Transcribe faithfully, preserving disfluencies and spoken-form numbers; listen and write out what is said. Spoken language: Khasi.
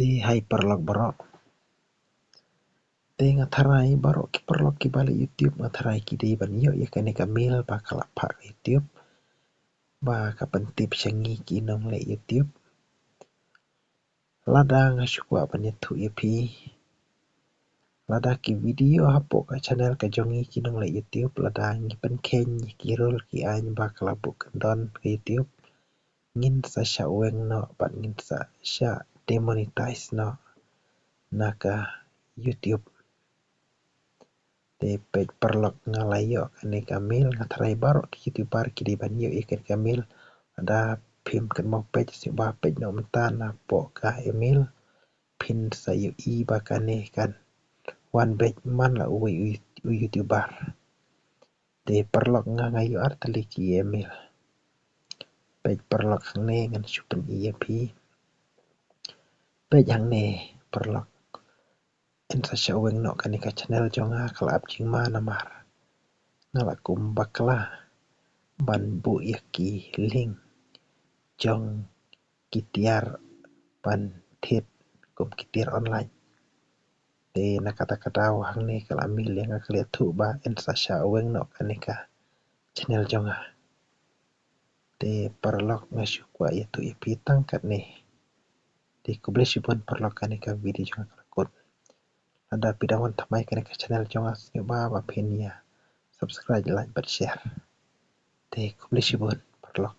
Te hai paralok baroh. Te nga tharai baroh ki paralok kiba leh YouTube nga tharai ki dei ban ïoh ïa kane ka mail ba ka la phah ka YouTube ba ka pyntip sha ngi ki nongleh YouTube. Lada nga shu kwah ban ïathuh ïa phi, lada ki video hapoh ka channel ka jong ngi ki nongleh YouTube, lada ngi pynkheiñ ïa ki rule ki aiñ ba ka la buh kyndon ka YouTube, ngin sa shah weng noh bad ngin sa shah demonetize noh na ka YouTube. Te peit paralok, nga la ïoh kane ka mail, nga tharai baroh ki YouTuber ki dei ban ïoh ïa kane ka mail. Lada phim kynmaw peit, sngewbha peit noh mynta napoh ka email, phin sa ïohi ba kane kan wan beit man la uwei u, u YouTuber. Te paralok, nga nga ïoh ar tylli ki email. Peit paralok, hangne ngan shu pyni ïa phi. Peit hangne paralok. Yn sa shah weng noh kane ka channel jong nga, ka la ap jingma namar nga la kum bakla ban buh ïa ki link jong ki tiar ban thied kum ki tiar online. Te na kata ka daw hangne ka la mail ïa nga, ka la ïathuh ba yn sa shah weng noh kane ka channel jong nga. Te paralok, nga shu kwah ïathuh ïa phi tang katne. Te khublei shibun paralok, kane ka video jong nga ka la kut. Lada phi dang wan thymmai kane ka channel jong nga, sngewbha ba phin ïa subscribe, like bad share. Te khublei shibun paralok.